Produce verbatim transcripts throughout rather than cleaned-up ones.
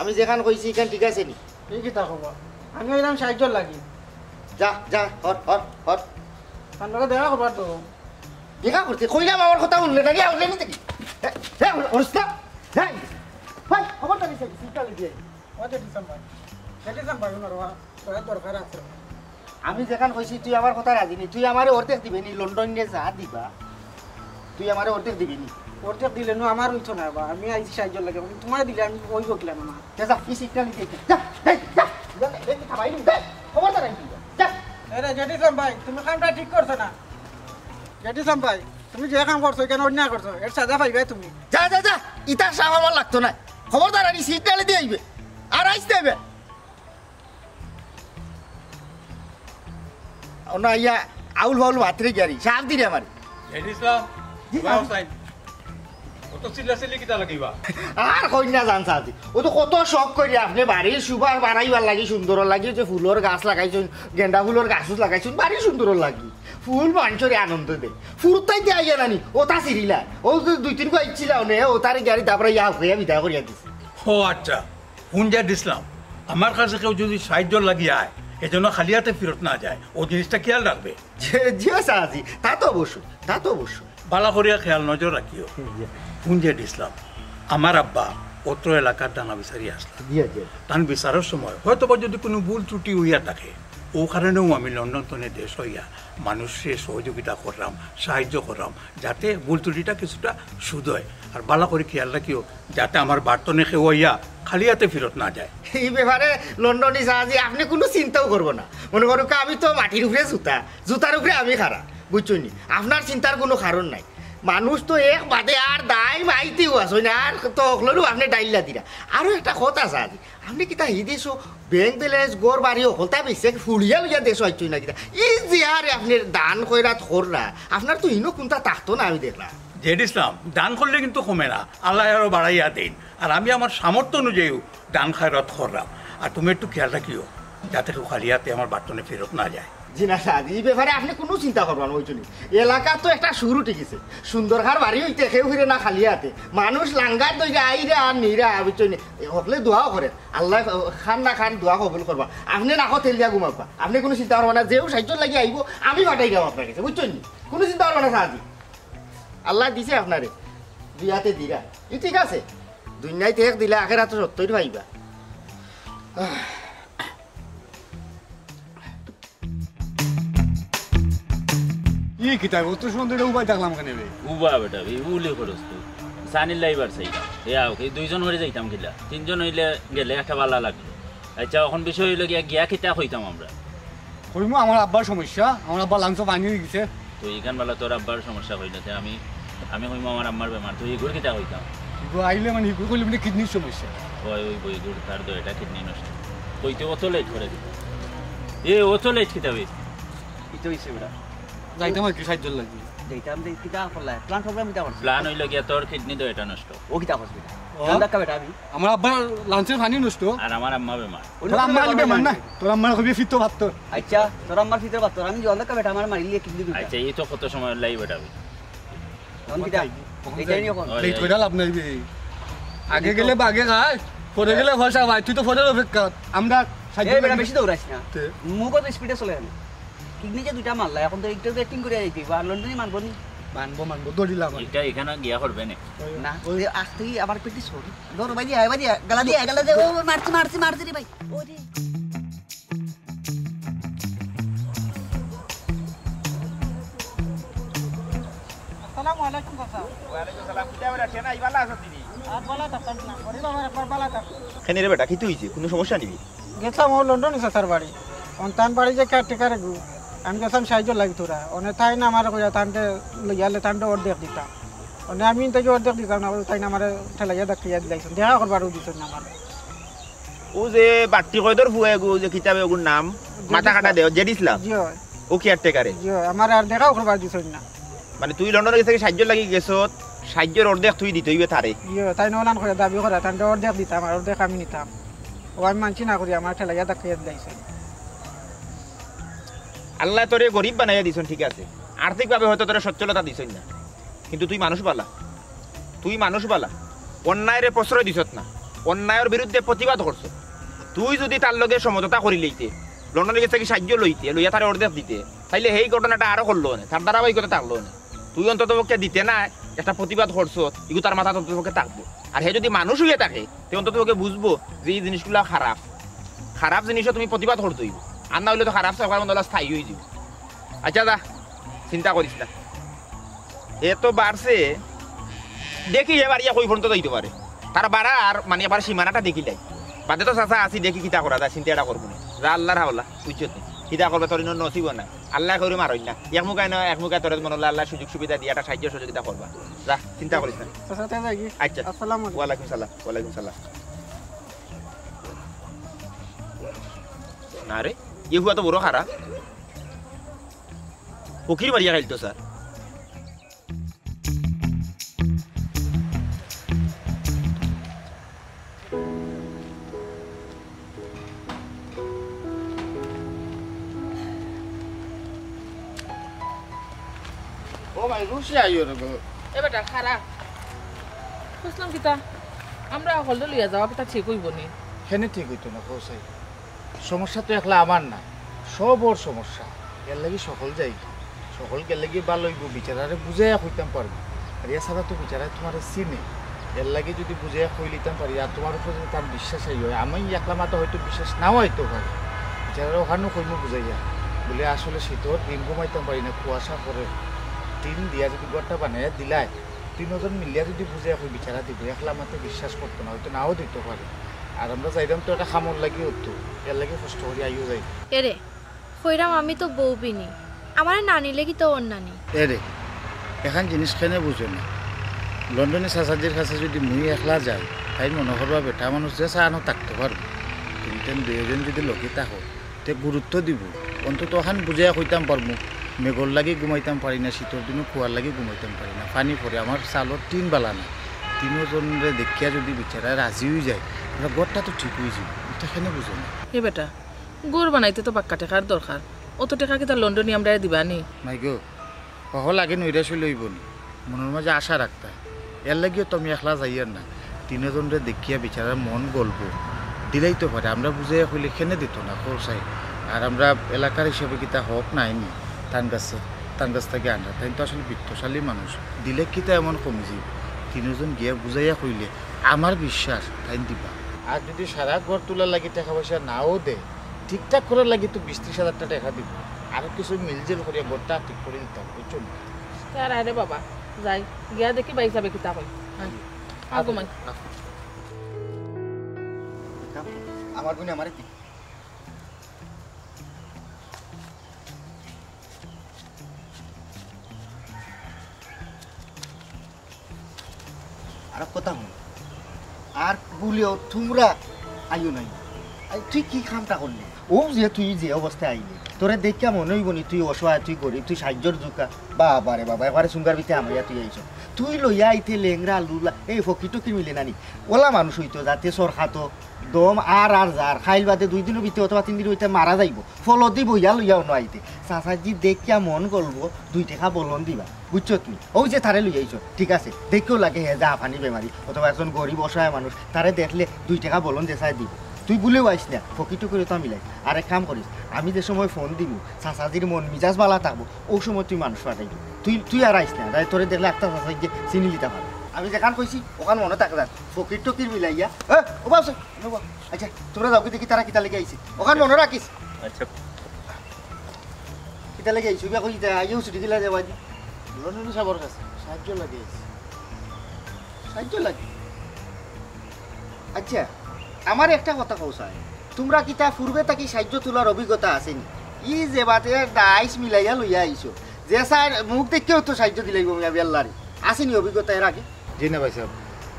আমি যেখান কইছি, ইখান ঠিক আছে নি? এই কিতা খবর? আমি অইলাম সাহায্যর লাগি। যা, যা, হর, হর, হর। তার লগে দেখা করবার তো। দেখা করতে কইলাম, আমার কথা হুনলে না, হুনলে নি দেখি। হ্যাঁ, হ্যাঁ, হুনস না? হ্যাঁ। ভাই, খবর তো নিছে, সিটটা লিখে। ও জেঠি সাব ভাই। জেঠি সাব ভাই, ওনার ওয়া-, ওয়ার দরকার আছে। আমি যেখান কইছি, তুই আমার কথা রাজি নি, তুই আমারে অর্ধেক দিবে নি, লন্ডন নিয়া যা দিবা, তুই আমারে অর্ধেক দিবি নি। অর্ধেক দিলে নু আমার অইতো না বা, আমি আইছি সাহায্যর লাগি, আমি তোমারে দিলে আমি অইব কিলা না? যা, যা, এই সিটটা নিতে যা, যা, এই, যা, যা, এই, তুই থামাই নি, যা, খবরদার আইবি না, যা। এরে জেঠি সাব ভাই, তুমি কামটা ঠিক করছো না। জেঠি সাব ভাই, তুমি যে কাম করছো, ইখান অন্যায় করছো, এর সাজা পাইবায় তুমি। যা, যা, যা, ইতার সাব আমার লাগতো না। খবরদার, আর এই সিটটা নিতে আইবে, আর আইতে আইবে। অনো আইয়া আউল ফাউল মাতরে গিয়ারি, সাব দিরে আমারে। জেঠি ইসলাম, জি, ভাই সাব। হোসাইন, অত চিল্লাচিল্লি কিতা লাগিবা? আর কইন না জান সাজি, অউ তো কত শখ করি আপনে বাড়ির সুবাস বাড়াইবার লাগি, সুন্দরর লাগি যে ফুলর গাছ লাগাইছইন, গেন্দা ফুলর গাছ লাগাইছইন, বাড়ি সুন্দরর লাগি। ফুল মানষরে আনন্দ দেয়। ফুরুতাইতে আইয়া নানি, অতা ছিরিলা। অউ যে দুই তিন গু আইছিলা অনে, অতারে গিয়ারি দাবড়াইয়া হাফ করিয়া বিদায় করিয়া দিছে। ও আচ্ছা, হুন জেঠি ইসলাম, আমার কাছে কেউ যদি সাহায্যর লাগি আয়, এজন্য খালি হাতে ফিরত না যায়, অউ জিনিসটা খিয়াল রাখবে। জি, জি সাজি, তা তো অবশ্যই, তা তো অবশ্যই। ভালা করিয়া খিয়াল নজর রাখিও। জি। হুন জেঠি ইসলাম, আমার আব্বা অত্র এলাকার দানা বিচারি আছলা। জি, জি। তান বিচারর সময় হয়তো বা যদি কুনু ভুল ত্রুটি অইয়া থাকে, অউ কারণেউ আমি লন্ডন তনে দেশ অইয়া মানুষরে সহযোগিতা কররাম, সাহায্য কররাম, যাতে ভুল ত্রুটিটা কিছুটা শুধয়। আর ভালা করি খিয়াল রাখিও, যাতে আমার বাড়ি তনে কেউ আইয়া খালি হাতে ফিরত না যায়। ই ব্যাপারে লন্ডনি সাজি আপনে কুনু চিন্তাউ করবা না। মনে করউক্কা আমি তো মাটির উপরে জুতা, জুতার উপরে আমি খাড়া, বুঝছইন নি? আপনার চিন্তার কুনু কারণ নাই। মানুষ তো এক বাদে আর দায় মাইতেউ আছইন, আর তো হকলরেউ আপনে ডাইল্লা দিরা। আরো একটা কথা সাজি, আপনে কিতা হি দেশো ব্যাংক ব্যালেন্স, ঘর বাড়ি হকলতা বেচিয়া ফুড়িয়া লইয়া দেশো আইছইন না কিতা? ই যে হারে আপনে দান খয়রাত কররা, আপনার তো ইনো কুন্তা থাকতো না আমি দেখলাম। জেঠি ইসলাম, দান করলে কিন্তু কমে না, আল্লায় আরো বাড়াইয়া দেইন। আর আমি আমার সামর্থ্য অনুযায়ীউ দান খয়রাত কররাম। আর তুমি একটু খিয়াল রাখিও, যাতে কেউ খালি হাতে আমার বাড়ি তনে ফিরত না যায়। জি না সাজি, ই ব্যাপারে আপনে কুনু চিন্তা করবা না, বুঝছইন নি? এলাকাত তো একটা সুর উঠি গেছে। সুন্দর ঘর বাড়ি অইতে কেউ ফিরে না খালি হাতে। মানুষ লাঙ্গার দইরা আইরা আর নিরা, বুঝছইন নি? হকলে দোয়াও করে। আল্লায় খান না খান দোয়া কবুল করবা। আপনে নাকো তেল দিয়া ঘুমাবা। আপনে কুনু চিন্তা করবা না, যেউ সাহায্যর লাগি আইবো, আমি পাঠাইরাম আপনার গেছে, বুঝছইন নি? কুনু চিন্তা করবা না সাজি। আল্লায় দিছে আপনারে, দুই হাতে দিরা। ই ঠিক আছে। দুনিয়াত এক দিলে আখেরাতো সত্তইর পাইবা। ই কিতা, অত সময় ধরি উবাই থাকলাম কেনে বে? উবা বেটা, ই উলি খরচ তো। সানির লাইবার চাইলাম। এ আও, এই দুইজন অইলে যাইতাম কিলা? তিনজন অইলে গেলে একটা ভালা লাগলো। আচ্ছা, অখন বিষয় অইলো গিয়া, গিয়া কিতা কইতাম আমরা? কইমু আমার আব্বার সমস্যা, আমার আব্বার লাঞ্চো পানি অই গেছে। তো ইখান বালা তোর আব্বার সমস্যা কইলে তে আমি, আমি কইমু আমার আম্মার বেমার, তো ইগুর কিতা কইতাম? ইগু আইলে মানে ইগু কইলে মানে কিডনির সমস্যা। ওই, ওই বইগুর তার তো এটা কিডনি নষ্ট। কইতে অত লেট করে দিত। এ, অত লেট কিতা বে? কিতা অইছে বেটা? যাইতাম আর কি, সাহায্যর লাগি। যাইতাম যে কিতা করলা? প্ল্যান প্রোগ্রাম কিতা করছো? প্ল্যান অইলো গিয়া তোর কিডনি তো এটা নষ্ট। ও কিতা করছে বেটা? ও? জান ধাক্কা বেটা আমি। আমার আব্বার লাঞ্চের পানি নষ্ট। আর আমার আম্মা বেমার। তোর আম্মা আইলে বেমার না? তোর আম্মার কইবে ফিতো ভাত তোর। আচ্ছা, তোর আম্মার ফিতো ভাত তোর। আমি জল ধাক্কা বেটা আমার মারিলে কিডনি দুইটা। আচ্ছা, ই তো কত সময় লাই বেটা বে। তখন কিতা? কখন এই যাই? টাইমে কখন? লেট কইরা লাভ নাই বে। আগে গেলে বাগে খায়, পরে গেলে পয়সা পায়। তুই তো পরের অপেক্ষা। আমরা এই বেটা, বেশি দৌড়াইস না। তে? মুখো তো স্পিডে চলে না। কিডনি যে দুইটা মারলা, এখন তো একটু অ্যাক্টিং করে যাইতে হইব। আর লন্ডনি মানবো নি? মানবো, মানবো, দৌড়িলাম আমি। এটা এখানে গিয়া করবে না। না, ওই আজ থেকে আবার প্র্যাকটিস করবি। দৌড়, বাজি আয়, বাজি আয়, গালা দিয়ে আয়, গালা দিয়ে, ও, ও, মারছি, মারছি, মারছি রে ভাই। ও রে। আসসালামু আলাইকুম চাচা। ওয়ালাইকুম সালাম। কিতা বেটা, কেনে আইবা, ভালা আছো তুমি? আর ভালা থাকতাম না। ওরে বাবা, একবার ভালা থাক। কেনে রে বেটা, কিতা অইছে? কুনু সমস্যা নি? গেছিলাম ও লন্ডনি চাচার বাড়ি। অন তান বাড়ি যে কেয়ারটেকার এগু, আমি গেছিলাম সাহায্য লাগি থুরা। অনে তাইন আমারে কইয়া তানরে লইয়া আইলে তানরে অর্ধেক দিতাম। অনে আমি ইন থাকি অর্ধেক দিতাম না, তাইন আমারে ঠেলাইয়া ধাক্কাইয়া দিলাইছইন। দেখা করবারও দিছইন না আমারে। ও যে বাট্টি কয়দর ফুয়া এগু, ও যে কিতা বে ওগুর নাম, মাথা কাটা দেও, জেড ইসলাম। জি অয়। ও কেয়ারটেকারে? জি অয়, আমারে আর দেখাও করবার দিছইন না। মানে তুই লন্ডনে গেছে কি সাহায্য লাগি গেছত, সাহায্যর অর্ধেক তুই দিতে অইবে তারে। জি অয়, তাইন অলান কইয়া দাবি করা, তানরে অর্ধেক দিতাম আর অর্ধেক আমি নিতাম। ও আমি মানছি না করি, আমারে ঠেলাইয়া ধাক্কাইয়া দিলাইছইন। আল্লায় তোরে গরিব বানাইয়া দিছইন, ঠিক আছে, আর্থিকভাবে হয়তো তোরে সচ্ছলতা দিছইন না, কিন্তু তুই মানুষ বালা, তুই মানুষ বালা, অন্যায়রে প্রশ্রয় দিছত না, অন্যায়র বিরুদ্ধে প্রতিবাদ করছত। তুই যুদি তার লগে সমঝোতা করিলাইতে, লন্ডনে গেছে কি সাহায্য লইতে, লইয়া তারে অর্ধেক দিতে, তাইলে হেই ঘটনাটা আরো করলো অনে, তার ধারাবাহিকতা থাকলো অনে। তুই অন্তত পক্ষে দিতে না, একটা প্রতিবাদ করছত, ইগু তার মাথাত অন্তত পক্ষে থাকবো। আর হে যুদি মানুষ অইয়া থাকে, তে অন্তত পক্ষে বুঝবো যে ই জিনিসগুলা খারাপ, খারাপ জিনিসও তুমি প্রতিবাদ করতে অইবো। আর না অইলে তো খারাপ সরকার মনে অইলে স্থায়ী অইযিবো। আচ্ছা যা, চিন্তা করিস না। এত বাড়ছে, দেখি এবার ইয়া কই পর্যন্ত যাইতো পারে। তার বাড়ার মানে এবার সীমানাটা দেখিলাই। বাদে তো চাচা আছি, দেখি কিতা করা যায়, চিন্তা এটা করবো না। যা আল্লার হাওলা, বুঝছত নি? কিতা করবে, তোর ইনো নসিবও নাই। আল্লায় করি মারইন না। এক মুখায় না, এক মুখায় তোরে মনে অইলে আল্লায় সুযোগ সুবিধা দিয়া একটা সাহায্য সহযোগিতা করবা। যা, চিন্তা করিস না। চাচা, তাই যাই কি? আচ্ছা। আসসালামু আলাইকুম। ওয়ালাইকুম সালাম, ওয়ালাইকুম সালাম। না রে, ই ফুয়া তো বড় খারাপ। ফকির মারিয়া খাইল তো স্যার। ও মাই, রুশি আইও রে গো। এ বেটা, খাড়া। বুঝলাম কিতা? আমরা হকলরে লইয়া যাওয়া কিতা ঠিক অইবো নি? কেনে ঠিক অইতো না, কও চাই। সমস্যা তো একলা আমার না, সবর সমস্যা। এরলাগি সকল যাই, সকল গেলেগি ভালা অইবো, বেচারারে বুঝাইয়া কইতাম পারমু। আর এছাড়া তো বেচারায় তুমারে চিনে, এরলাগি যুদি বুঝাইয়া কইলিতাম পারি, আর তুমার উপরে যুদি তার বিশ্বাস আই অয়, আমি একলা মাতো হয়তো বিশ্বাস নাও আইতো পারে। বেচারারে অখানউ কইমু বুঝাইয়া, বুলে আসলে শীতর দিন ঘুমাইতাম পারি না, কুয়াশা পড়ে, টিন দিয়া যুদি ঘরটা বানাইয়া দিলায়, তিনোজন মিলিয়া যুদি বুঝাইয়া কই বেচারা দিবো, একলা মাতো বিশ্বাস করতো না, হয়তো নাও দিতো পারে। আর আমরা যাইরাম তো একটা কামর লাগি অইতো, এরলাগি কষ্ট করি আইও যাই। এরে, কইরাম আমি তো বউ বিনি, আমারে না নিলে কিতা অর নানি? এরে, এখান জিনিস কেনে বুঝো না? লন্ডনি চাচাজির কাছে যুদি মুই একলা যাই, তাইন মনো করবা বেটা মানুষ যে চায় অনো থাকতো পারবো, তুমি তেন দুইজন যুদি লগে থাকো, তে গুরুত্ব দিবো। অন্তত অখান বুঝাইয়া কইতাম পারমু, মেঘর লাগি ঘুমাইতাম পারি না, শীতর দিনো কুয়ার লাগি ঘুমাইতাম পারি না, পানি পড়ে, আমার চালর টিন বালা না। তিনোজনরে দেখিয়া যুদি বেচারায় রাজি অইযায়, আমরা ঘরটা তো ঠিক অইযিবো। ইটা কেনে বুঝো না? এ বেটা, ঘর বানাইতে তো বাক্কা টেকার দরকার। অত টেকা কিতা লন্ডনি আমরারে দিবা নি? মাই গো, হকল আগে নৈরাশ অইলে অইবো নি? মনর মাঝে আশা রাখতায়। এরলাগিও তো আমি একলা যাইয়ার না। তিনোজনরে দেখিয়া বেচারার মন গলবো। দিলাইতো পারে, আমরা বুঝাইয়া কইলে কেনে দিতো না, কও চাই। আর আমরা এলাকার হিসাবে কিতা হক নাই নি? তান কাছে, তান কাছ থাকি আনরা। তাইন তো আসলে বিত্তশালী মানুষ। দিলে কিতা এমন কমি যাইবো? তিনোজন গিয়া বুঝাইয়া কইলে আমার বিশ্বাস তাইন দিবা। আর যুদি সারা ঘর তুলার লাগি টেকা পয়সা নাও দে, ঠিকঠাক করার লাগি তো বিশ ত্রিশ হাজার টেকা দিবো। আরো কিছু মিলজেল করিয়া ঘরটা ঠিক করি দিতাম, বুঝছো নি? তে আর আরে বাবা, যাই, গিয়া দেখি ভাইসাবে কিতা কয়। আয়, আয় ঘুমাই। আমার গুণে আমারে দি। আর কথা হুন, আর ভুলেও তুমরা আইও নাই। আই, তুই কি কামটা করলি? অউ যে তুই যে অবস্থায় আইলি, তোরে দেখিয়া মনে অইবো নি তুই অসহায়, তুই গরিব, তুই সাহায্যর জুকা। বাবা রে বাবা, একবারে সুঙ্গার ভিতরে হামাইয়া তুই আইছস। তুই লইয়া আইতে লেংড়া লুলা, এই ফকির টকির মিলে না নি? অলা মানুষ অইতো যাতে সরকাতো দম আর আর যার, খাইল বাদে দুই দিনর ভিতরে অথবা তিন দিনর ভিতরে মারা যাইবো। ফলদি বইয়া লইয়া অনো আইতে। চাচাজি দেখিয়া মন গলবো, দুই টেকা বলন দিবা। বুঝছো তুমি? অউ যে তারে লইয়া আইছো, ঠিক আছে। দেখিও লাগে হে জাহাপানি বেমারি, অথবা একজন গরিব অসহায় মানুষ, তারে দেখলে দুই টেকা বলন দেশায় দিবো। তুই ভুলেও আইস না, ফকির টকির অতা মিলাইস। আর এক কাম করিস, আমি যে সময় ফোন দিমু, চাচাজির মন মিজাজ বালা থাকবো, অউ সময় তুই মানুষ পাঠাইবি। তুই, তুই আর আইস না, তাইলে তোরে দেখলে আক্তার চাচাজিয়ে চিনি লিতা পারে। আমি যেখান কইছি, অখান মনো থাকে যার। ফকির টকির মিলাইয়া, এ, ও বাবু, ও বাবু। আচ্ছা, তুমরা যাওগি দেখি তারা কিতা লাগি আইছে। অখান মনো রাখিস। আচ্ছা। কিতা লাগি আইছো? বিয়া কই দিতা? আইও ছুটি দিলা যাওয়া দি। লন্ডনী সাবর কাছে সাহায্য লাগি আইছি। সাহায্য লাগি? আচ্ছা, আমারে একটা কথা কও চাই, তুমরা কিতা পূর্বে থাকি সাহায্য তুলার অভিজ্ঞতা আছে নি? ই যে বাতে ডাইস মিলাইয়া লইয়া আইছো, যে চাইর মুখ দেখিয়াউ তো সাহায্য দিলাইবো মিয়া বেল্লারে, আছে নি অভিজ্ঞতা এর আগে? জি না ভাইসাব,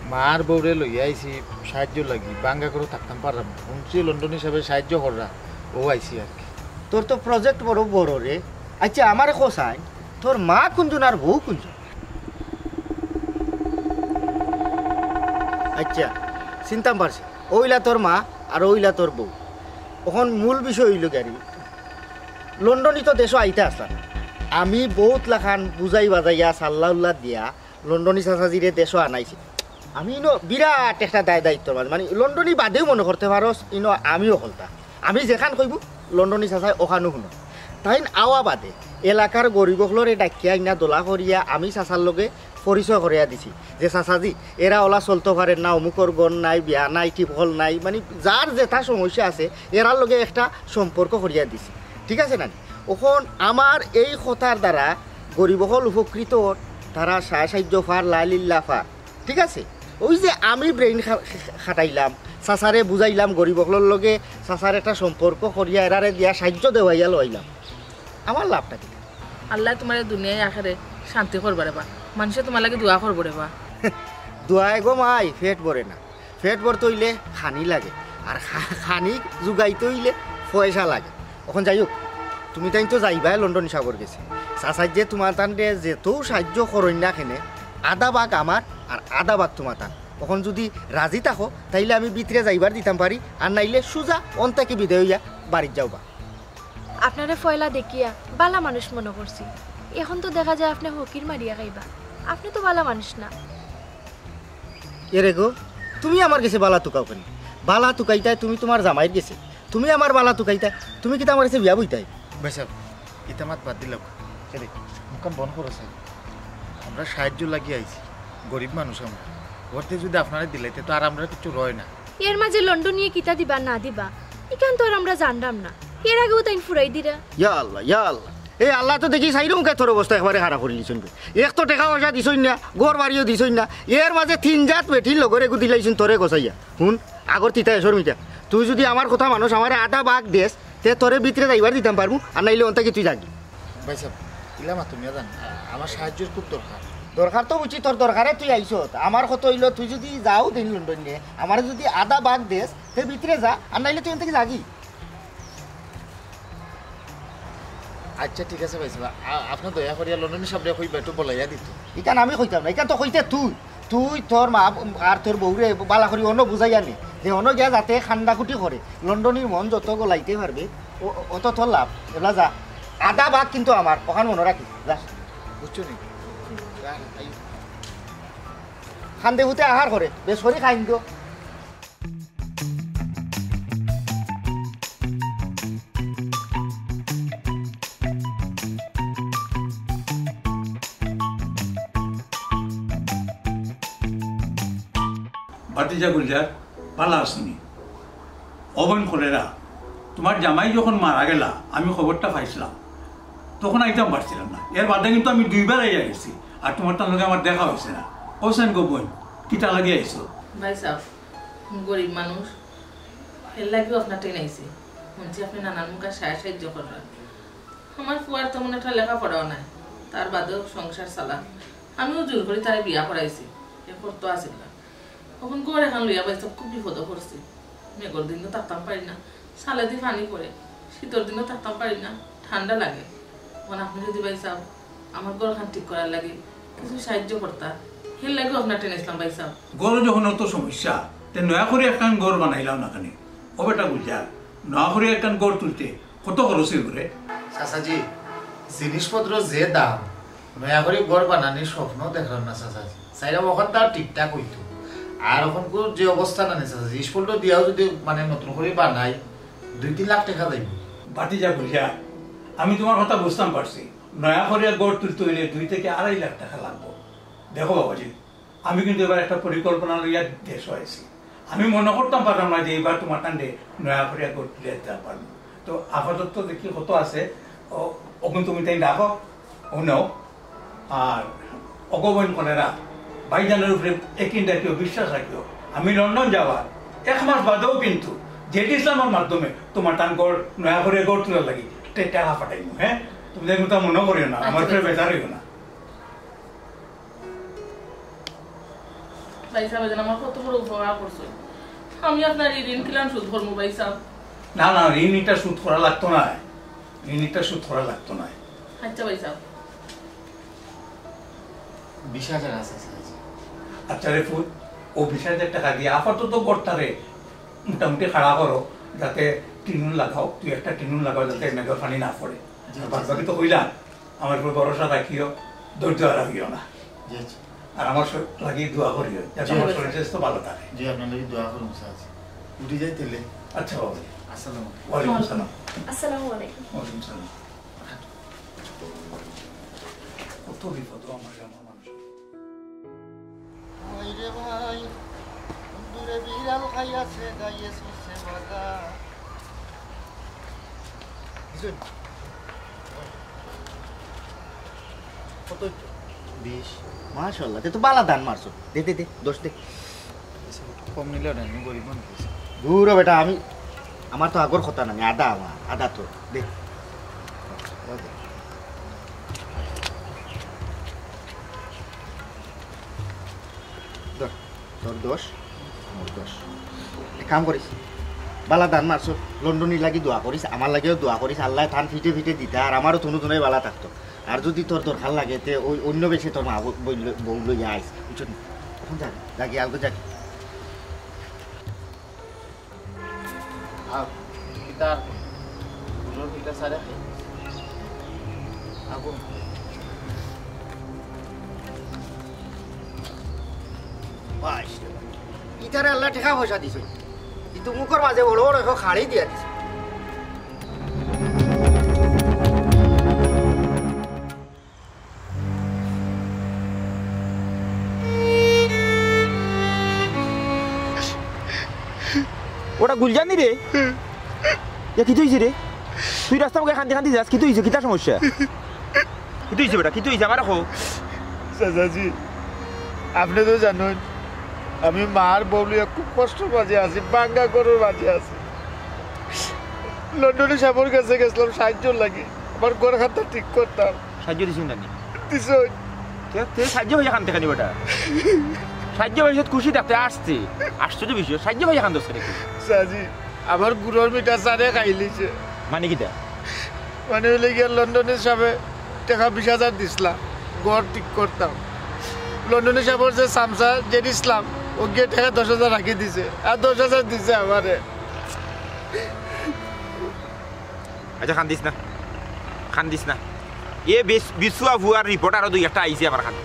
মার বউরে লইয়া আইছি সাহায্য লাগি, বাঙ্গা করেও থাকতাম পাররাম না। হুনছি লন্ডনী সাবে সাহায্য কররা, অউ আইছি আর কি। তোর তো project বড় বড় রে। আচ্ছা, আমারে কও চাই, তোর মা কুনজন আর বউ কুনজন? আচ্ছা, চিনতাম পারছি, অউ অইলা তোর মা আর অউ অইলা তোর বউ। অখন মূল বিষয় অইলো গিয়া রে, লন্ডনী তো দেশো আইতা আছলা না। আমি বউত লাখান বুঝাই বাজাইয়া সাল্লা উল্লা দিয়া লন্ডনী চাচাজিরে দেশো আনাইছি। আমি ইনো বিরাট একটা দায় দায়িত্বর মাঝে, মানে, লন্ডনী বাদেউ মনো করতে পারস, ইনো আমিও হকলতা। আমি যেখান কইবো, লন্ডনী চাচায় অখানউ হুনইন। তাইন আওয়া বাদে এলাকার গরিব অকলরে ডাকিয়া আইনা দলা করিয়া আমি চাচার লগে পরিচয় করাইয়া দিছি যে, "চাচাজি, এরা অলা চলতো পারের না, অমুকর ঘর নাই, বিয়া নাই, টিপকল নাই", মানে, যার যেতা সমস্যা আছে, এরার লগে একটা সম্পর্ক করিয়া দিছি। ঠিক আছে না? অখন আমার এই কথার দ্বারা গরিব অকল উপকৃত অর, তারা সা-, সাহায্য পার, লাইলিল্লা পার। ঠিক আছে? অউ যে আমি brain খা-, খা-, খাটাইলাম, চাচারে বুঝাইলাম, গরিব অকলর লগে চাচার একটা সম্পর্ক করিয়া এরারে দিয়া সাহায্য দেওয়াইয়া লইলাম, আমার লাভটা কিতা? আল্লায় তুমারে দুনিয়ায় আখেরে শান্তি করবা রেবা, মানষে তুমার লাগি দোয়া করবো রেবা। দোয়ায় গো মাই, পেট ভরে না, পেট ভরতে অইলে খানি লাগে, আর খা-, খানি জুগাইতে অইলে পয়সা লাগে। অখন যাই হউক, তুমি তাইন তো যাইবায় লন্ডনী সাবর গেছে। চাচায় যে তুমার তানরে যেতউ সাহায্য করইন না কেনে, আধা ভাগ আমার আর আধা ভাগ তুমার তান। অখন যুদি রাজি থাকো, তাইলে আমি ভিতরে যাইবার দিতাম পারি, আর নাইলে সুজা অন থাকি বিদায় অইয়া বাড়িত যাওবা। আপনারে পয়লা দেখিয়া বালা মানুষ মনো করছি, অখন তো দেখা যায় আপনে ফকির মারিয়া খাইবা। আপনে তো বালা মানুষ না। এরে গো, তুমি আমার গেছে বালা তুকাও কেনে? বালা তুকাইতায় তুমি তুমার জামাইর গেছে, তুমি আমার বালা তুকাইতায়, তুমি কিতা আমার গেছে বিয়া বইতায়? ভাইসাব, ইতা মাত বাদ দিলাও। এরে, মুখখান বন্ধ করো সাব। আমরা সাহায্য লাগি আইছি, গরিব মানুষ আমরা। ঘরতে যুদি আপনারে দিলাই, তে তো আর আমরার কিচ্ছু রয় না। এর মাঝে লন্ডনীয়ে কিতা দিবা না দিবা, ইখান তো আর আমরা জানরাম না। এর আগেউ তাইন ফুরাই দিরা। ইয়া আল্লাহ, ইয়া আল্লাহ। এ আল্লায় তো দেখি চাইরোমুখায় তোর অবস্থা একবারে খারাপ করিলিছইন। এক তো টেকা পয়সা দিছইন না, ঘর বাড়িও দিছইন না, এর মাঝে তিন জাত বেটির লগর এগু দিলাইছইন তোরে গছাইয়া। হুন, আগর তিতা এসর মিটা। তুই যুদি আমার কথা মানস, আমারে আধা ভাগ দেস, তে তোরে ভিতরে যাইবার দিতাম পারমু, আর নাইলে অন থাকি তুই যাগি। ভাইসাব, ইলা মাতো মিয়া যান, আ-, আমার সাহায্যর খুব দরকার। দরকার তো বুঝছি, তোর দরকারে তুই আইছত। আমার কথা অইলো, তুই যুদি যাও দিন লন্ডনে, আমারে যুদি আধা ভাগ দেস, তে ভিতরে যা, আর নাইলে তুই অন থাকি যাগি। আচ্ছা, ঠিক আছে ভাইসাব, আ-, আপনে দয়া করিয়া লন্ডনী সাবরে কইবা একটু বলাইয়া দিতো। ইখান আমি কইতাম না, ইখান তো কইতে তুই। তুই তোর মা আর তোর বউরে বালা করি অনো বুঝাইয়া নে, যে অনো গিয়া যাতে কান্দাকুটি করে, লন্ডনীর মন যত গলাইতে পারবে, অ-, অত তোর লাভ। এবলা যা, আধা ভাগ কিন্তু আমার, অখান মনো রাখিস, যা। বুঝছো নি? যা, আই। কান্দে ফুতে আহার করে, বেশ করি খাইন তো। ভাতিজা গুলজার, বালা আছনি? অবইন করেরা, তুমার জামাই যখন মারা গেলা, আমি খবরটা পাইছলাম, তখন আইতাম পারছিলাম না। এর বাদে কিন্তু আমি দুইবার আইয়া গেছি, আর তুমার তান লগে আমার দেখা অইছে না। অউ চাইন গো বইন, কিতা লাগি আইছো? ভাইসাব, গরিব মানুষ, এর লাগিউ আপনার টেন আইছি। হুনছি আপনে নানান মুখা সাহায্য কররা। আমার ফুয়ার তেমন একটা লেখাপড়াও নাই, তার বাদেও সংসার চালার। আমিও জোর করি তারে বিয়া করাইছি, এ করতো আছিল না। অখন ঘর এখান লইয়া ভাইসাব খুব বিপদো পড়ছি। মেঘর দিনও থাকতাম পারি না, চালেদি পানি পড়ে, শীতর দিনও থাকতাম পারি না, ঠান্ডা লাগে। অখন আপনে যুদি ভাইসাব আমার ঘরখান ঠিক করার লাগি কিছু সাহায্য করতা, হের লাগিউ আপনার টেন আইছলাম ভাইসাব। ঘরো যখন অত সমস্যা, তে নয়া করি একখান ঘর বানাইলাও না কেনে? ও বেটা গুলজার, নয়া করি একখান ঘর তুলতে কত খরচ অইবো রে? চাচাজি, জিনিসপত্র যে দাম, নয়া করি ঘর বানানির স্বপ্ন দেখলাম না চাচাজি। চাইলাম অখন তাও ঠিকঠাক অইতো। আর অখনকুর যে অবস্থা না নি চাচাজি, স্কুলটা দিয়াও যদি মানে নতুন করি বানাই, দুই তিন লাখ টেকা যাইব। ভাতিজা বুঝিয়া, আমি তুমার কথা বুঝতাম পারছি। নয়া করিয়া ঘর তুলতে অইলে দুই থেকে আড়াই লাখ টেকা লাগবো। দেখো বাবাজি, আমি কিন্তু এবার একটা পরিকল্পনা লইয়া দেশো আইছি। আমি মনো করতাম পারলাম না যে এবার তুমার তানরে নয়া করিয়া ঘর তুলিয়া দিতাম পারমু। তো আপাতত দেখি কত আছে, অ-, অগুন তুমি তাইন রাখো, অউ নেও। আর অগো বইন কনেরা, ভাইজানর উপরে একিন রাখিও, বিশ্বাস রাখিও। আমি লন্ডন যাওয়ার এক মাস বাদেউ কিন্তু জেড ইসলামর মাধ্যমে তুমার তান ঘর নয়া করিয়া ঘর তুলার লাগি টে-, টেকা পাঠাইমু, হ্যাঁ? তুমি তাইন কুন্তা মনো করিও না, আমার আচ্ছা, উপরে আচ্ছা। বেজার অইও না। ভাইসাব, এজন আমার কত বড় উপকার করছইন। আমি আপনার এই ঋণ কিলান শোধ করমু, ভাইসাব? না, না, ঋণ ইটা শোধ করা লাগতো নায়। ঋণ ইটা শোধ করা লাগতো নায়। আচ্ছা, ভাইসাব। বিশ হাজার আছে, চাচাজি। আচ্ছা রে পুত, অউ বিশ হাজার টেকা দিয়া আপাতত ঘরটারে মোটামুটি খাড়া করো, যাতে টিন লাগাও, দুই একটা টিন লাগাও, যাতে মেঘর পানি না পড়ে। জি, আর বাদ বাকি তো কইলাম, আমার উপর ভরসা রাখিও, ধৈর্য হারা অইও না। জি, আচ্ছা। আর আমার স-, লাগি দোয়া করিও, যাতে জি, আমার আচ্ছা। শরীর স্বাস্থ্য ভালো থাকে। জি, আপনার লাগি দোয়া করুন, চাচাজি। উঠি যাই তাইলে। আচ্ছা বাবা। আসসালামু আলাইকুম। ওয়ালাইকুম আসসালাম। আসসালামু আলাইকুম। ওয়ালাইকুম সালাম। কত বিপদ আমার গ্রামের মানুষ। ওই রে ভাই, দূরে বিড়াল খাইয়াছে, গাইয়ে ছুটছে বাধা। বুঝলেন? কত হইতো? বিশ। মাশাআল্লাহ, তে তো বালা ধান মারছো। দে, দে, দে, দশ দে। কম নিলে ওটা আমি গরিব মানুষ। দূর হ বেটা, আমি, আমার তো আগর কথা না, আমি আধা আমার, আধা তো। দে। ধর, তোর দশ, আমার দশ। এক কাম করিস, বালা ধান মারছো, লন্ডনীর লাগি দোয়া করিস, আমার লাগিও দোয়া করিস, আল্লায় ধান ফিটে ফিটে দিতা, আর আমারও থুনু থুনাই বালা থাকতো। আর যদি তোর দরকার লাগে, তে ওই অন্য বেশে তোর মা বউ, বউ লইয়া আইস, বুঝছো নি? এখন যা, যা গিয়া, আলগো যা। আও, কিতা আর কই? গুড়র পিঠা সারে খাই। আগো। বাস রে বাস। ইতারে আল্লায় টেকা পয়সা দিছে। কিন্তু মুখর মাঝে বড় বড় এখন খাড়ি দিয়া দিছে। ওটা গুলজানি রে। এ, কিতা অইছে রে? তুই রাস্তা মুখে কান্দি কান্দি যাস, কিতা অইছে? কিতা সমস্যা? কিতা অইছে বেটা? কিতা অইছে? আমারে কও। চাচাজি, আপনে তো জানইন, আমি মার বউ লইয়া খুব কষ্টর মাঝে আছি, ভাঙ্গা ঘরর মাঝে আছি। লন্ডনী সাবর গেছে গেছলাম সাহায্যর লাগি, আমার ঘর খাতা ঠিক করতাম। সাহায্য দিছইন না নি? দিছইন। তে, তে সাহায্য পাইয়া কান্দে কেনে বেটা? সাহায্য পাইছত খুশি থাকতে আসতে। আশ্চর্য বিষয়, সাহায্য পাইয়া কান্দস কেনে? চাচাজি, আমার গুড়র মিঠা সারে খাইলিছে। মানে কিতা? মানে অইলে গিয়া লন্ডনী সাবে টেকা বিশ হাজার দিছলা, ঘর ঠিক করতাম। লন্ডনী সাবর যে চামচা জেড ইসলাম, অগিয়ে টেকা দশ হাজার রাখি দিছে, আর দশ হাজার দিছে আমারে। আচ্ছা, কান্দিস না, কান্দিস না। এ বিছ-, বিছুয়া ফুয়ার রিপোর্ট আরো দুই একটা আইছে আমার কাছে।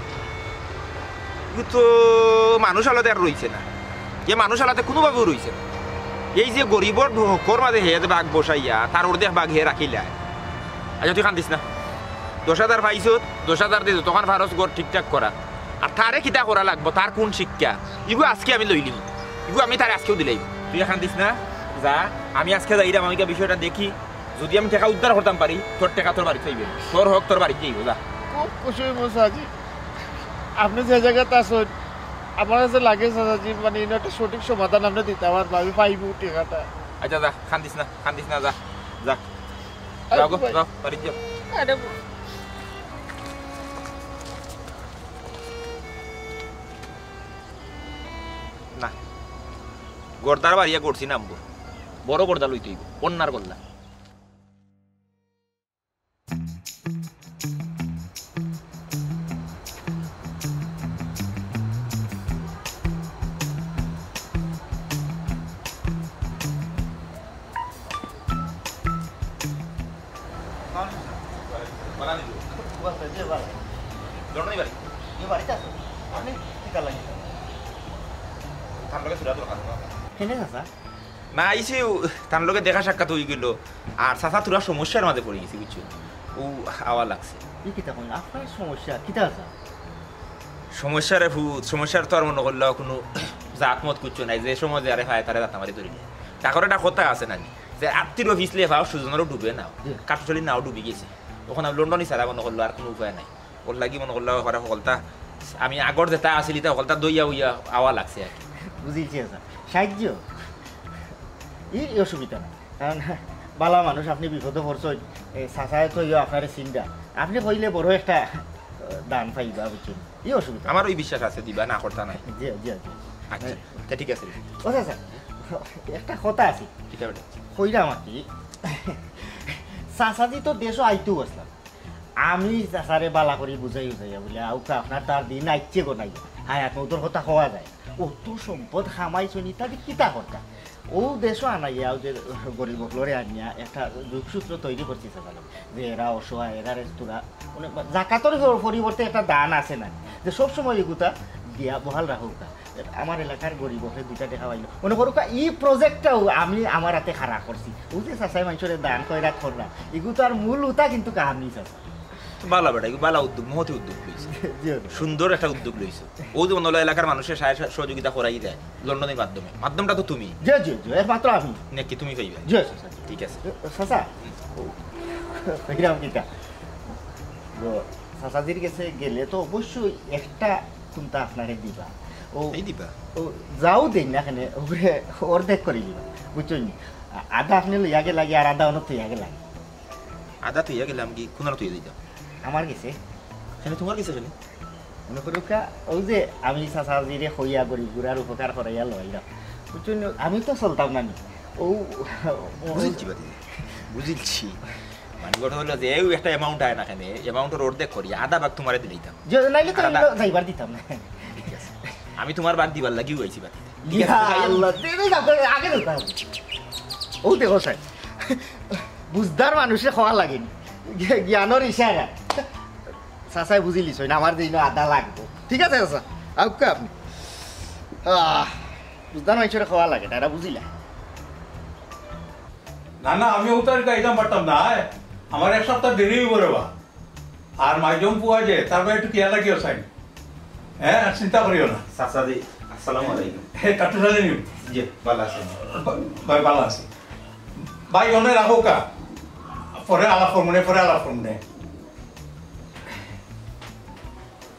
ইগু তো মানুষ আলাদা আর রইছে না, এ মানুষ আলাদা কোনোভাবেও রইছে না। এই যে গরিবর হকর মাঝে হে যে ভাগ বসাইয়া, তার অর্ধেক ভাগ হে রাখিলা। আচ্ছা, তুই কান্দিস না, দশ হাজার পাইছত, দশ হাজার দে, যতখান পারস ঘর ঠিকঠাক করা। আর তারে কিতা করা লাগবো, তার কোন শিক্ষা, ইগু আজকে আমি লইলিমু, ইগু আমি তারে আজকেউ দিলাইমু। তুই কান্দিস না, যা, আমি আজকে যাইরাম, আমি গিয়া বিষয়টা দেখি, যদি আমি টেকা উদ্ধার করতাম পারি, তোর টেকা তোর বাড়িত আইবো, তোর হক তোর বাড়িত আইবো, যা। খুব খুশি অইমু চাচাজি, আপনে যে জাগাত আছইন, আমার কাছে লাগে চাচাজি, মানে, ইনো একটা সঠিক সমাধান আপনে দিতা পারবা, আমি পাইমু টেকাটা। আচ্ছা, যা, কান্দিস না, কান্দিস না, যা, যা। আরে যাও গো, ভাই। যাও, বাড়িত যাও। আরে ভাই। না, গর্দার বাড়িয়া গড়ছি নামবো, বড় গর্দা লইতে অইবো, অন্যার গর্দা। বাড়ি, বাড়ি। লন্ডনী বাড়ি। এ বাড়িত আছো? আপনে কিতা লাগি? কেনে চাচা? না, আইছি, ও, তার লগে দেখা সাক্ষাৎ অইগেলো। আর চাচা থুড়া সমস্যার মাঝে পড়ি গেছি, বুঝছো? ও আওয়া লাগছে। ই কিতা কইন? আপনার সমস্যা কিতা আছে? সমস্যা রে ফুত, সমস্যার তো আর মনো করলে কুনু জাত মত কুচ্ছু নাই, যে সময় যে আরে পায় তারে জাতা মারি ধরিলে। ডাকর একটা কথা আছে নানি, যে আত্তির পিছলে পাও সুজনরও ডুবে নাও, জি। কাঠুশালী নাও ডুবি গেছে। অখন আমি লন্ডনি ছাড়া মনো করলো আর কুনু উপায় নাই। ওর লাগি মনো করলো ওরা হকলতা, আমি আগর যেটা আছিল ইটা হকলতা দইয়া উইয়া আওয়া লাগছে আর কি। বুঝিলছি চাচা, সাহায্য, ই অসুবিধা না, কারণ বালা মানুষ, আপনি বিপদো পড়ছইন, এ, চাচায় তো ইয়ে আপনারে চিনরা, আপনি কইলে বড় একটা, এ, দান পাইবা, বুঝছইন, ই অসুবিধা। আমার ওই বিশ্বাস আছে, দিবা, না করতা নাই। জি, জি, জি। আচ্ছা, তা ঠিক আছে। ও চাচা, একটা কথা আছে। কিতা বেটা? কইরাম আর কি, চাচাজি তো দেশো আইতেও আসলাম, আমি চাচারে বালা করি বুঝাই বুঝাইয়া বলে, "আউকা, আপনার তার দিন আইচ্ছে গো নাই, হায়াত মৌতর কথা কওয়া যায়, অত সম্পদ কামাইছইন, ইতা দি কিতা করতা?" ও দেশো আনাইয়া, ও যে গরিব অকলরে আনিয়া একটা যোগসূত্র তৈরি করছি চাচার লগে, যে এরা অসহায়, এরা রেস্তুরা, মানে, জাকাতর পরিবর্তে একটা দান আছে না, যে সব সময় এগুতা দিয়া বহাল রাখুকা। আমার এলাকার গরিব অকলে দুইটা টেকা পাইলো। মনে করুকা, ই project-টাও আমি আমার হাতে খাড়া করছি। ও যে চাচায় মানষরে দান খয়রাত কররা, ইগু তো আর মূল উতা কিন্তু কাহানি চাচা। বালা বেটা, ইগু বালা উদ্যোগ, মহতি উদ্যোগ লইছো। জি, জি। সুন্দর একটা উদ্যোগ লইছো। ও যে মনে হলো এলাকার মানুষের সাহায্য সহযোগিতা করাই যায়, লন্ডনের মাধ্যমে। মাধ্যমটা তো তুমি। জি, জি, জি, একমাত্র আমি। নাকি তুমি পাইবা? জি, চাচা। ঠিক আছে। চাচা, ও, কইরাম কিতা? তো চাচাজির গেছে গেলে তো অবশ্যই একটা কুন্তা আপনারে দিবা। ও, এই দিবা? ও, যাও দেই না কেনে, ওগুরে অর্ধেক করি দিবা, বুঝছইন নি? আ-, আধা আপনি লইয়া গেলা গিয়া, আর আধা অনো থইয়া গেলা। আধা থইয়া গেলাম কি, কুনানো থইয়া দিতাম? আমার গেছে। কেনে তোমার গেছে কেনে? মনে করুকা, ও যে আমি চাচাজিরে কইয়া গরিব গুড়ার উপকার করাইয়া লইলাম, বুঝছইন নি? আমি তো চলতাম না নি। ও, ও বুঝিলছি বাতি, বুঝিলছি। মানে কথা হলো যে এই একটা amount আয় না কেনে, amount-র অর্ধেক করি, আধা ভাগ তোমারে দিলাইতাম। যে নাইলে তো আর আধা আমি যাইবার দিতাম না। ঠিক আছে, আমি তোমার ভাগ দিবার লাগিও আইছি বাতি। ইয়া আল্লাহ, দে, দে, দে, আগে দে, দে। ও দেখো স্যার, বুঝদার মানুষে কওয়া লাগেনি, জ্ঞা-, জ্ঞানর ইশারা। চাচায় বুঝিলিছইন, আমার যে ইনো আধা লাগবো। ঠিক আছে চাচা, আউক্কা আপনি। আহ, বুঝদার মানুষরে কওয়া লাগে, তারা বুঝিলা। না, না, আমি উতারে যাইতাম পারতাম না, আয়। আমার এক সপ্তাহ দেরি অইবো রে বা। আর মাইজম পুয়া যে, তার বায় একটু কিয়া লাগিও চাই। হ্যাঁ, আর চিন্তা করিও না। চাচাজি, আসসালামু আলাইকুম। হে, কাটু সালে নিও। জি, ভালা আছি। বা-, ভাই, ভালা আছি। ভাই, অনে রাখো কা। পরে আলাপ করমুনে, পরে আলাপ করমুনে।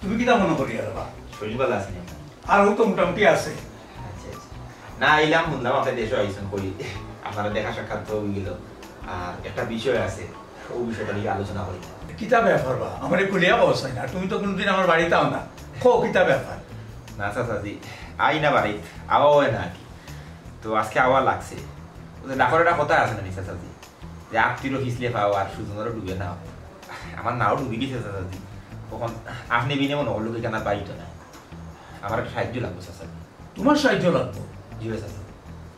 তুমি কিতা মনো করি আর বা? শরীর ভালা আছে নি? আর ও তো মোটামুটি আছে। আচ্ছা, আচ্ছা। না, আইলাম, হুনলাম আপনে দেশো আইছইন, কই, আপনারা দেখা সাক্ষাৎ তো অইগেলো। আর একটা বিষয় আছে, ও বিষয়টা নিয়া আলোচনা করি। কিতা ব্যাপার বা? আমারে খুলিয়া কও চাই না, তুমি তো কুনুদিন আমার বাড়িত আও না। কও, কিতা ব্যাপার? না চাচাজি, আই না বাড়িত, আওয়া অয় না আর কি। তো আজকে আওয়া লাগছে। ওই যে ডাকর একটা কথা আছে না নি চাচাজি? যে আত্তিরও পিছলে পাও আর সুজনরও ডুবে নাও। আমার নাও ডুবি গেছে চাচাজি। অখন আপনে বিনে মনো করলো কি কেনা বাইতো না। আমার একটা সাহায্য লাগবো চাচাজি। তোমার সাহায্য লাগবো? জি ভাই চাচা।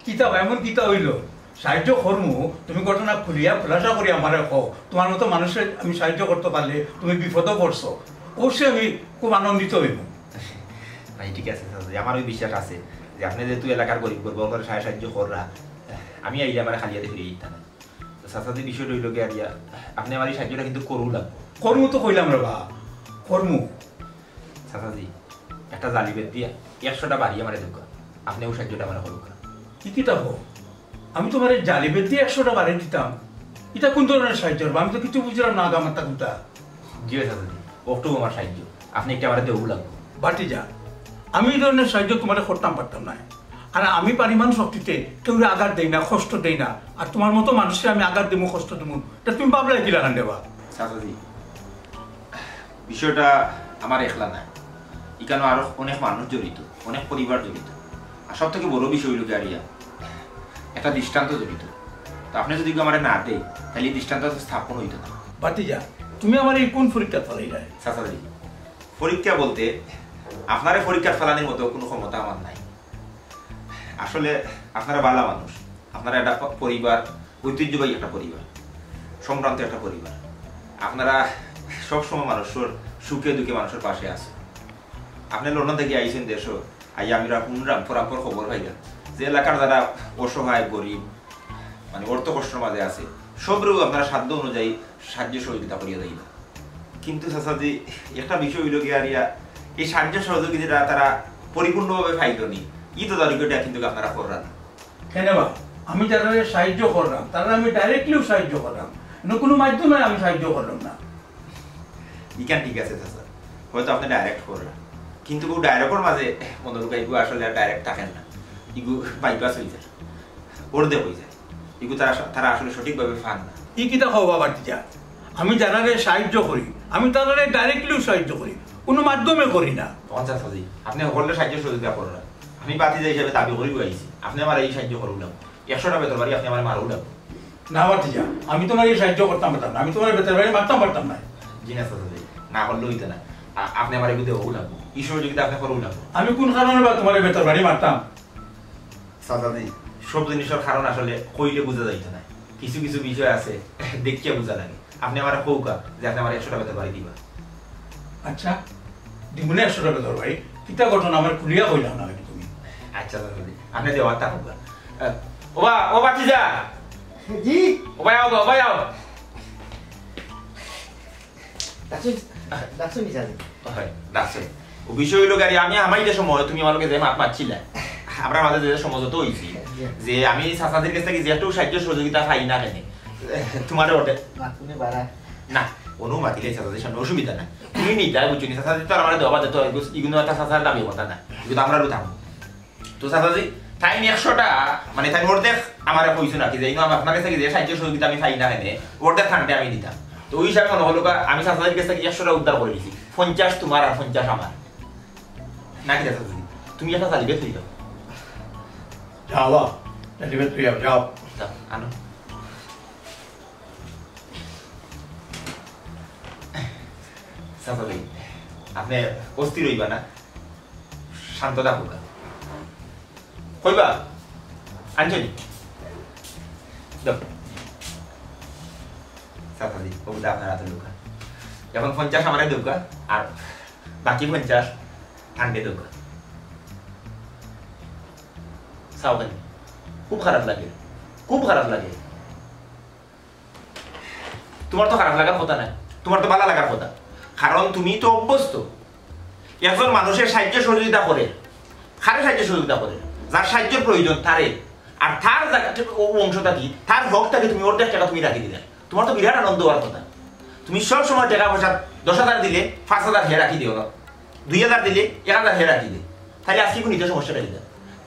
কিতা বা, এমন কিতা অইলো? সাহায্য করমু, তুমি ঘটনা খুলিয়া খুলাসা করি আমারে কও। তোমার মতো মানুষরে আমি সাহায্য করতে পারলে তুমি বিপদো পড়ছো। অবশ্যই আমি খুব আনন্দিত অইমু। ভাই, ঠিক আছে চাচাজি, আমার ওই বিশ্বাস আছে যে আপনে যেহেতু এলাকার গরিব গুরবা অকলরে সাহায্য কররা, আমি আইলে আমারে খালি আতে ফিরি দিতা না। তো চাচাজি, বিষয়টা অইলো গিয়া, আপনে আমার এই সাহায্যটা কিন্তু করু লাগবো। করমু তো কইলাম রে বা, করমু। চাচাজি, একটা জালি বেত দিয়া একশোটা বাড়ি আমারে দেউক্কা, আপনে ওই সাহায্যটা আমারে করুক্কা। কি কিতা কও? আমি তোমারে জালি বেত দিয়া একশোটা বাড়ি দিতাম? ইটা কুন ধরনের সাহায্য বা? আমি তো কিছু বুঝলাম না, আগামাতা কুনটা। জি ভাই চাচাজি, অকটাউ আমার সাহায্য, আপনে একটা আমারে দেউ লাগবো। ভাতিজা, আমি এই ধরনের সাহায্য তোমারে করতাম পারতাম না। আর আমি পরিমাণ শক্তিতে কেউরে আঘাত দেই না, কষ্ট দেই না। আর তোমার মতো মানুষরে আমি আঘাত দিমু, কষ্ট দিমু, তা তুমি ভাবলায় কিলাখান রে বা? চাচাজি, বিষয়টা আমার একলা নায়, ইখানো আরো অনেক মানুষ জড়িত, অনেক পরিবার জড়িত। আর সব থেকে বড় বিষয় অইলো গিয়া একটা দৃষ্টান্ত জড়িত। তো আপনে যদি আমারে না দেইন, তাইলে এই দৃষ্টান্ত তো স্থাপন অইতো না। ভাতিজা, তুমি আমারে এই কুন পরীক্ষাত ফালাইলায়? চাচাজি, পরীক্ষা বলতে আপনারে পরীক্ষাত ফালানির মতো কুনু ক্ষমতা আমার নাই। আসলে আপনারা ভালা মানুষ, আপনারা একটা প-, পরিবার, ঐতিহ্যবাহী একটা পরিবার, সম্ভ্রান্ত একটা পরিবার। আপনারা সবসময় মানুষর সুখে দুঃখে মানুষর পাশে আছইন। আপনে লন্ডন থাকি আইছইন দেশো, আইয়া আমরা হুনরাম, পরাপর খবর পাইরাম যে এলাকার যারা অসহায়, গরিব, মানে অর্থ কষ্টর মাঝে আছে, সবরেউ আপনারা সাধ্য অনুযায়ী সাহায্য সহযোগিতা করিয়া যাইবা। কিন্তু চাচাজি, একটা বিষয় অইলো গিয়া আরিয়া, এই সাহায্য সহযোগিতাটা তারা পরিপূর্ণভাবে পাইলো নি, ই তদারকিটা কিন্তু আপনারা কররা না। কেনে বা? আমি যারারে সাহায্য কররাম, তারারে আমি directly সাহায্য কররাম, অন্য কুনু মাধ্যমে আমি সাহায্য কররাম না। ইখান ঠিক আছে চাচা, হয়তো আপনে direct কররা, কিন্তু অউ directর মাঝে মনো রাখবা, ইগু আসলে আর direct থাকের না, ইগু bypass অইযায়, অর্ধেক অইযায়, ইগু তারা, তারা আসলে সঠিকভাবে পার না। ই কিতা কও বা ভাতিজা? আমি যারারে সাহায্য করি, আমি তারারে directly সাহায্য করি, কুনু মাধ্যমে করি না। অখন চাচাজি, আপনে হকলরে সাহায্য সহযোগিতা কররা, আমি ভাতিজা হিসাবে দাবি করিয়া আইছি, আপনে আমারে ই সাহায্য করউক্কা, একশোটা বেতর বাড়ি আপনে আমারে মারউক্কা। না ভাতিজা, আমি তুমারে ই সাহায্য করতাম পারতাম না, আমি তুমারে বেতর বাড়ি মারতাম পারতাম না। জি না চাচাজি, না করলে অইতো না, আ-, আপনে আমারে ইগু দেওয়াউ লাগবো, ই সহযোগিতা আপনে করাউ লাগবো। আমি কুন কারণে বা তুমারে বেতর বাড়ি মারতাম? চাচাজি, সব জিনিসর কারণ আসলে কইলে বুঝা যাইতো না, কিছু কিছু বিষয় আছে দেখিয়া বুঝা লাগে। আপনে আমারে কউক্কা যে আপনে আমারে একশোটা বেতর বাড়ি দিবা। আচ্ছা, দিমুনে একশোটা বেতর বাড়ি, কিতা ঘটনা আমারে খুলিয়া কইলাও না কেনে তুমি? আচ্ছা চাচাজি, আপনে দেওয়ার থাকউক্কা। আহ, ও বা, ও ভাতিজা। জি। ও ভাই আও, ও ভাই আও। ডাকছইন, ডাকছইন নি চাচাজি? অয়, ডাকছইন। অউ বিষয় অইলো গিয়া, আমি হামাইতে সময় তুমি আমার লগে যে মাত মাতছিলায়, আমরার মাঝে যে সমঝোতা অইছিল, জি। যে আমি চাচাজির গেছ থাকি যে একটু সাহায্য সহযোগিতা পাই না কেনে, তুমারে অর্ধেক। মাত কুনে বাড়া? না, অনো মাতিলে চাচাজির সামনে অসুবিধা নাই। তুমি নিতায়, বুঝছো নি? চাচাজি তো আর আমারে দেওয়া বাদে তো ইগু-, ইগুন একটা চাচার দাবি কথা না। ইগু তো আমরারউ থাকবো। তো চাচাজি, তাইন একশোটা, মানে, তাইন অর্ধেক আমারে কইছইন আর কি, যে ইনো আমি আপনার গেছ থাকি যে সাহায্য সহযোগিতা আমি পাই না কেনে, অর্ধেক তানরে আমি দিতাম। তো অউ হিসাবে মনো অইলো গিয়া, আমি চাচাজির গেছ থাকি একশোটা উদ্ধার করি দিছি, পঞ্চাশ তুমার আর পঞ্চাশ আমার। না কিতা চাচাজি? তুমি একটা জালিবেত লই যাও। যাও বা, জালিবেত লই যাও, যাও। যাও, আনো। চাচাজি, আপনে অস্থির অইবা না, শান্ত থাকউক্কা। কইবা? আনছো নি? দেও। চাচাজি, অগুতা আপনার আতো লউক্কা। অখন পঞ্চাশ আমারে দেউক্কা, আর বাকি পঞ্চাশ তানরে দেউক্কা। চাও কেনে? খুব খারাপ লাগে, খুব খারাপ লাগে। তুমার তো খারাপ লাগার কথা নায়, তুমার তো ভালা লাগার কথা, কারণ তুমি তো অভ্যস্ত। একজন মানুষে সাহায্য সহযোগিতা করে, কারে সাহায্য সহযোগিতা করে? যার সাহায্যর প্রয়োজন তারে, আর তার জাগা থাকি, অউ অংশ থাকি, তার হক থাকি তুমি অর্ধেক টেকা তুমি রাখি দিলায়, তুমার তো বিরাট আনন্দ অওয়ার কথা। তুমি সব সময় টেকা পয়সা দশ হাজার দিলে পাঁচ হাজার হে রাখি দেও না, দুই হাজার দিলে এক হাজার হে রাখি দে, তাইলে আইজকে ইগু নিজর সমস্যাটা কিতা?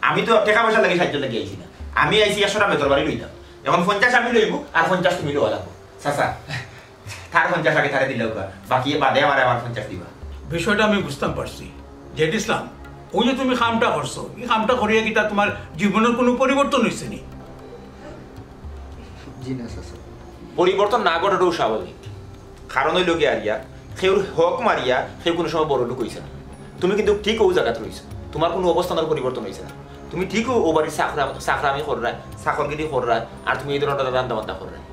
আমি তো টেকা পয়সার লাগি সাহায্যর লাগি আইছি না, আমি আইছি একশোটা বেতর বাড়ি লইতাম। অখন পঞ্চাশ আমি লইমু আর পঞ্চাশ তুমি লওয়া লাগবো। চাচা, তার পঞ্চাশ আগে তারে দিলাউক্কা, বাকি বাদে আমারে আমার পঞ্চাশ দিবা। বিষয়টা আমি বুঝতাম পারছি। জেড ইসলাম, অউ যে তুমি কামটা করছো, ই কামটা করিয়া কিতা তুমার জীবনর কুনু পরিবর্তন অইছে নি? জি না চাচা। পরিবর্তন না ঘটাটাউ স্বাভাবিক। কারণ অইলো গিয়া আরিয়া, কেউর হক মারিয়া কেউ কুনু সময় বড়লোক অইছে না। তুমি কিন্তু ঠিক অউ জাগাত রইছো, তুমার কুনু অবস্থানর পরিবর্তন অইছে না। তুমি ঠিকউ অউ বাড়ির চাকরা-, চাকরামি কররায়, চাকরগিরি কররায়, আর তুমি ই ধরনর রান্দা-বান্দা কররায়।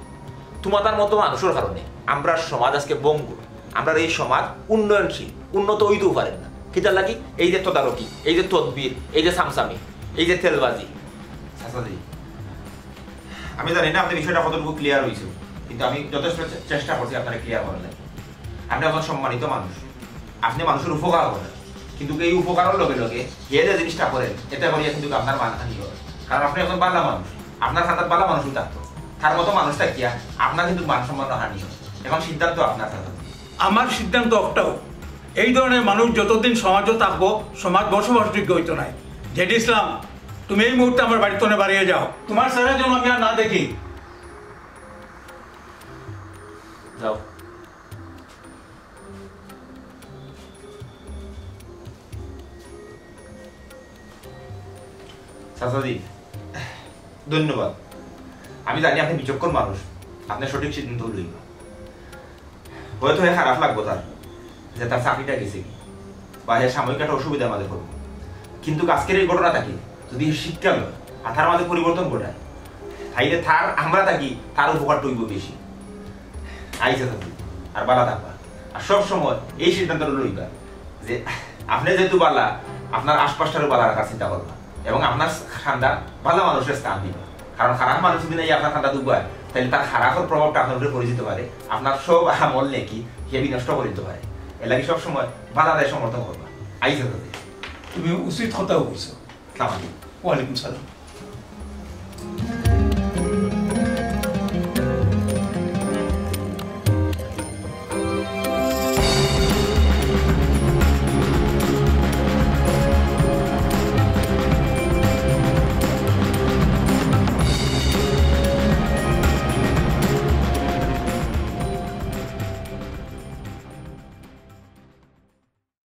তুমার তার মতো মানুষর কারণে আমরার সমাজ আইজকে ভঙ্গুর, আমরার ই সমাজ উন্নয়নশীল, উন্নত অইতেউ পারের না। কিতার লাগি? এই যে তদারকি, এই যে তদবির, এই যে সামসামি, এই যে তেলবাজি। চাচাজি, আমি জানি না আপনে বিষয়টা কতটুকু clear অইছে, কিন্তু আমি যথেষ্ট চে-, চেষ্টা করছি আপনারে clear করার লাগি। আপনে একজন সম্মানিত মানুষ, আপনে মানুষর উপকার করেন, কিন্তু এই উপকারর লগে লগে হে যে জিনিসটা করেন, এতে করিয়া কিন্তু আপনার মানহানি অয়। কারণ আপনে একজন ভালা মানুষ, আপনার খাতাত ভালা মানুষও থাকতো, তার মতো মানুষ থাকিয়া আপনার কিন্তু মান সম্মান হানি অয়। অখন সিদ্ধান্ত আপনার খাতাত। আমার সিদ্ধান্ত একটাউ, এই ধরনের মানুষ যতদিন সমাজো থাকবো, সমাজ বসবাসযোগ্য অইতো নায়। জেড ইসলাম, তুমি এই মুহূর্তে আমার বাড়ি থনে বারইয়া যাও, তুমার চেহারা যেন আমি আর না দেখি। যাও। চাচাজি, ধন্যবাদ। আমি জানি আপনে বিচক্ষণ মানুষ, আপনে সঠিক সিদ্ধান্ত লইবা। হয়তো হে খারাপ লাগবো তার, যে তার চাকরিটা গেছে গি, বা হে সাময়িক একটা অসুবিধার মাঝে পড়বো, কিন্তু আইজকের এই ঘটনা থাকি যদি হে শিক্ষা লয় আর তার মাঝে পরিবর্তন ঘটায়, তাইলে তার আমরা থাকি তার উপকারটা অইবো বেশি। আইচ্ছা চাচা, আর ভালা থাকবা। আর সব সময় এই সিদ্ধান্তটা লইবা যে আপনে যেহেতু ভালা, আপনার আশপাশটারে ভালা রাখার চিন্তা করবা এবং আপনার খান্দাত ভালা মানুষরে স্থান দিবা। কারণ খারাপ মানুষ যদি নাই আপনার খান্দাত উবায়, তাইলে তার খারাপর প্রভাবটা আপনার উপরে পড়ি যাইতে পারে, আপনার সব আমল নেকি হে বিনষ্ট করি দিতে পারে। এর লাগি সবসময় ভালারে সমর্থন করবা। আইজ কথা। তুমি উচিত কথা কইছো। সালাম আলাইকুম। ওয়ালাইকুম সালাম।